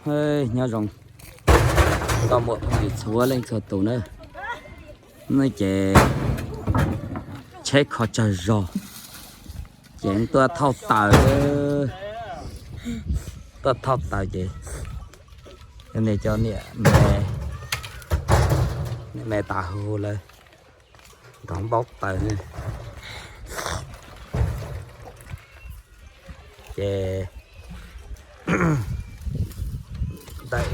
Nyob zoo nkauj muam phooj ywg txhua leej txhua tus na. No ces tsheb kho tsawg zog ces tuaj thauj taws, tuaj thauj taws ces niam cov niam me, niam me tas hu lawv nrov npaub taws. Ces ntawm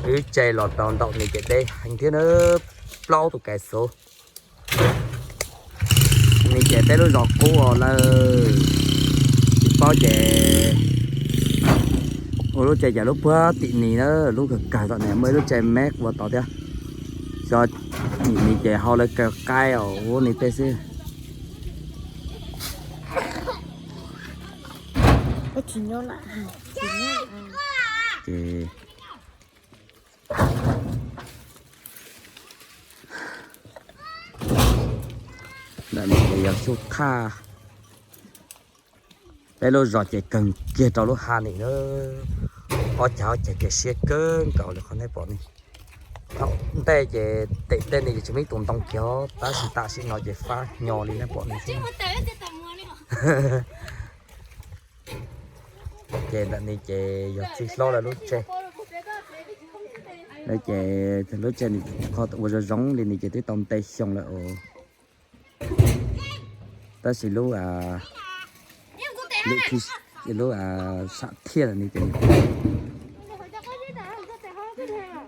wb tsev los rau nraum ni ces deb heev thiab na, plaub tus kais xov. Ni ces peb lub zos qub lawm, tsis paub ces ua lub tsev cas lub puag tim ni na, lub kawg kawg tom ni muaj ib lub tsev me ua tod thiab. Xyov nim ni ces hau lawv kaw qaib os ua ni tej xwb. Ces ntawm ni ces yog xyuj thaj. Peb lub zos ces kawg kiag rau lub ha ni na. Ob cag ob cag ces siab kawg nkaus li qhov nej pom ni. Thaum ntej ces tem tej ni tsis muaj ib tug ntoo kiag, tab sis tam sim no ces fab hnyo li nej pom ni xwb. Ces ntawm ni ces yog txij hlob lawv lub tsev. Ces lub tsev ni qhov ua zoo zoo li ni ces twb tau ntev xyoo lawm os. Tab sis lub lub sam thiaj ni ces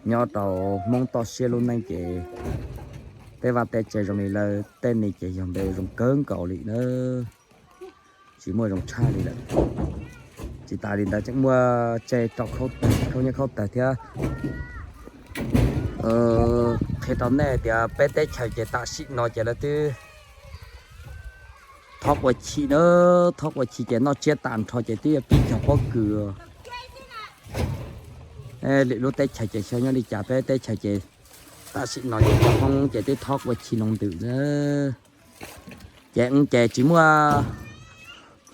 nyob rau Hmoob toj siab lub neej ces tej vaj tej tsev zoo li lawm tej ni ces yog npe ua zoo kawg nkaus li na. Tsis muaj zoo tshaj li lawm. Tsis tas li ntawd tseem muaj tsev rau khaub nyiaj khaub tawg thiab. Qhia rau nej tias peb teb chaws ces tam sim no ces lawv twb thob ua chim na, thob ua chim ces noj tsiab tag nrho ces twb yuav pib cog pob kws. Lwm lub teb chaws ces xyov nyob li cas, peb teb chaws ces tam sim no ces cov Hmoob ces twb thob ua chim loo ntws na. Ces wb ces tsis muaj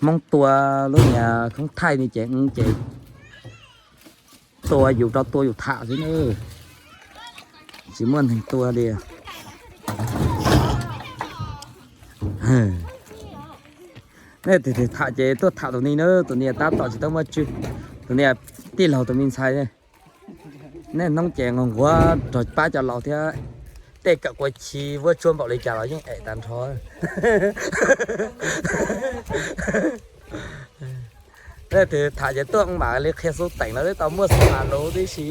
Hmoob tua lub niag khoob thaij ni ces wb ces tua yus rau tua yus tham xwb na, tsis muaj neeg tua li. Nej tig tham ces tuaj tham tus ni na, tus ni tab tom tsis tau muaj tswv, tus ni tij laug tus me ntxhais. Nej hnub ces nquag nquag rog pab cov laus thiab, tej kawm qua chi vuab tsuab npaum li cas los yeej em tag nrho. Tej tus tham ces tuaj mam li qhia xub teem no twb tau muaj xub mas lus tib si.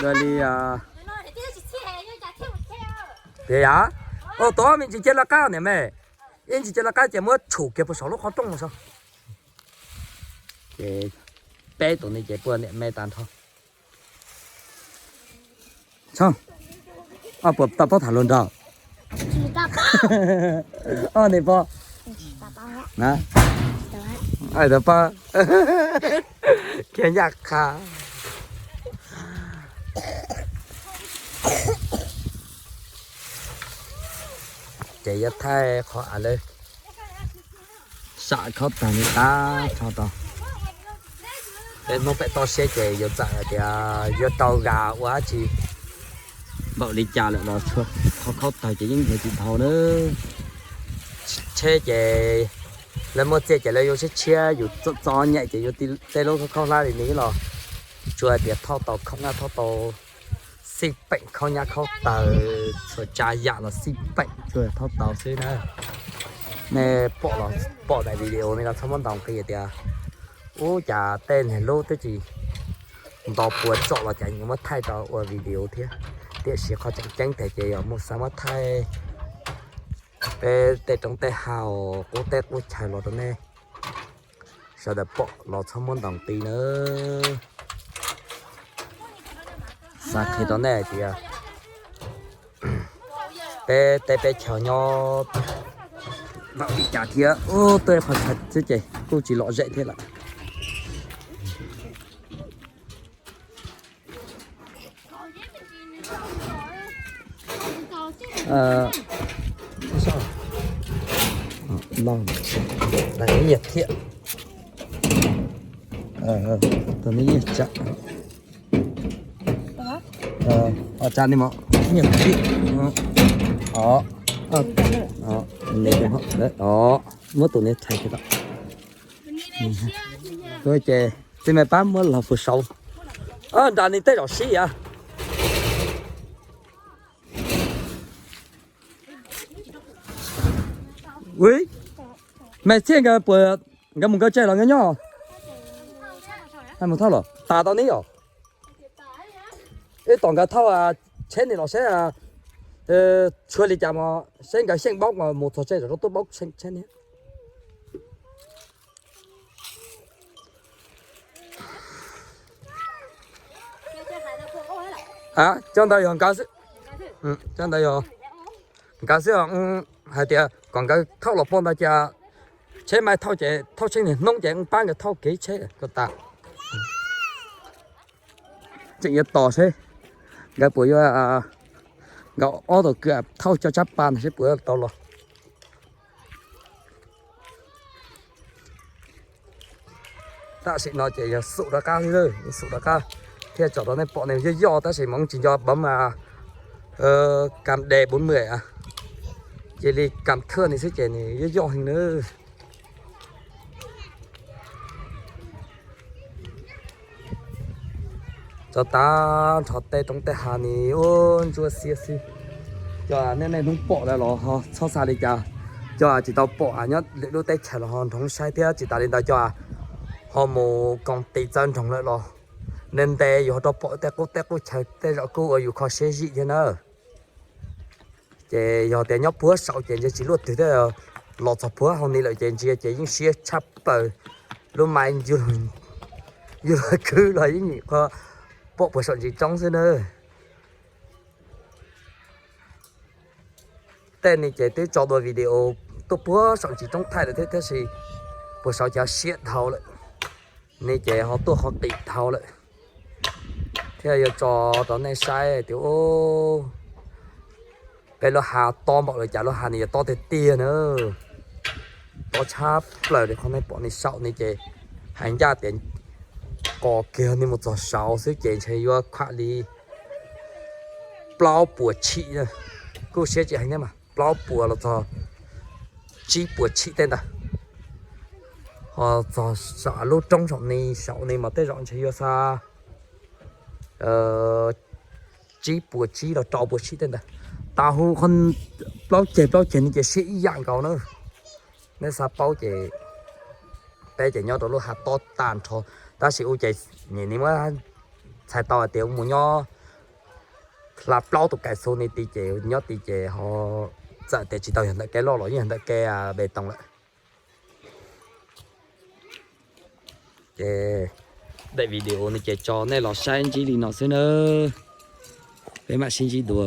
Dua li tias yam, ua tuav me ntsis cia lawv qab niam me, ib ntsis cia lawv qab ces muab tshum kiag puag saum lub qhov rooj saud. Ces peb tus ni ces puag niam me tag nrho. Txhob, puas tau paub tham hluas nraug? Os, niam pog, tau pab kiag nyaj qha. Ces yuav thaij qhov av lawv sam khaub tag li tag nrho rau. Peb Hmoob pem toj siab ces yuav txawm hais tias yuav rau gas ua dab tsi npaum li cas lawm los tshuav qhov khaub tag ces yeej yuav tsis dhau na. Tsheb ces lawv muaj txiaj ces lawv yuav tshiab tshiab, yus txom txom nyem ces yuav tej lub khaub hlab li ni los tsuas hais tias thauj tau khaub nyab, thauj tau xij peem khaub nyab khaub taws, txhua tsav yam los xij peem tsuas thauj tau xwb na. Nej pom los pom daim video no los txhob muab ntaus nqi tias ub cas tej niag lub twb tsis nto puas tsom los cas yuav muab thaij rau ua video thiab. Tiam sis qhov tseem ceeb tiag ces yog muaj xav muab thaij peb tej roob tej hav, qub teb qub chaw los rau nej sawv daws pom los txhob muab ntaus nqi na. Xav qhia rau nej hais tias peb teb peb chaw nyob npaum li cas thiab, tuaj qhov chaw xwb ces kuj tsis lom zem thiab lawm. No, lawv nyiaj thiab. Tus neb nyiaj tsam. Ob tsam ni mos, nyiaj thiab. Os, muab tus neb thaiv thiab. Ces tij me pab muab los puag saud. Nram ni tej zaum sib as. Ui, me txhiaj nkawd puas, nkawd mus nkawd tsev los nkawd nyob? Mus thauj los tas tau neb os. Ib tom nkawd thauj tsheb ni los seb tshua li cas mos seb nkawd xyeej paub mas mus txog tsev zaum rau tuaj paub tsheb ni. Cov ntawd yog nkawd xwb. Cov ntawd yog nkawd xwb. Hais tias kom nkawd thauj los puag ntawd cas tsheb mas thauj ces thauj tsheb niag hnub ces pab nkawd thauj kev tsheb kom tas. Tseem yuav tos seb nkawd puas yuav nkaum ob tug kwj thauj cov tsab pas ntawd seb puas yuav tau los. Tam sim no ces yog xum rov qab li, xum rov qab thiaj tsom rau nej pom nws yoj yoj tab sis mas tsis nco bấm cam đè bốn mươi, cia li cam thơm ni xwb ces nws yoj yoj heev nawb. Tso tag nrho tej roob tej hav ni ua ntsuab xiab xwb. Cov nej niaj hnub pom lawm los ho txhob xav li cas, cov tsis tau pom nyob lwm lub teb chaws los ho nrog saib thiab tsis tas li ntawd cov ho mus koom tis txawv nroog lawm los ntev ntev yus ho rov pom tej qub teb qub chaw tej zaum kuj ua yus kho siab zim thiab na. Ces yog tias nyob puag saum ces ntshe tsis luaj twg thiab, los txog puag hauv ni lawm ces ntsia ces yeej siab tshaj plaws, lub mais yug luag khwb los yeej nyuam qhuav pom puag saum ntsis roob xwb na. Tej ni ces twb tso dua video tuaj puag saum ntsis roob thaij lawm thiab tab sis puag saud ces siab dhau lawm, ni ces ho tuaj qhov qis dhau lawm. Thiab yuav tso rau nej saib tias peb lub hav tob npaum li cas, lub hav ni yog tob tiag tiag na, tob tshaj plaws li qhov nej pom ni saum ni ces hais ncaj tias qos kiag ni mus txog saud xwb ces ntshe yuav khuam li plaub puas tshim, kuj siab tsis heev thiab mas plaub puas los txog tsib puas tshim tej ntawd. Ho txog saum lub roob saum ni, saum ni mas tej zaum ntshe yuav xa tsib puas tsib los rau puas tshim tej ntawd. Tav hu plaub ceg plaub ceg ni ces siab ib yam nkaus na. Nej xav paub ces peb ces nyob rau lub hav tob tag nrho, tab sis ua ces nim ni muab txhais tau hais tias mus nyob hla plaub tus kais xu ni tid ces nyob tid ces ho txawm tias tsis tau yog ntawm kev loj los yeej yog ntawm kev pes toos lawm. Ces daim video no ces tso nej los saib ntsib li no xwb nawb. Peb mam sib ntsib dua.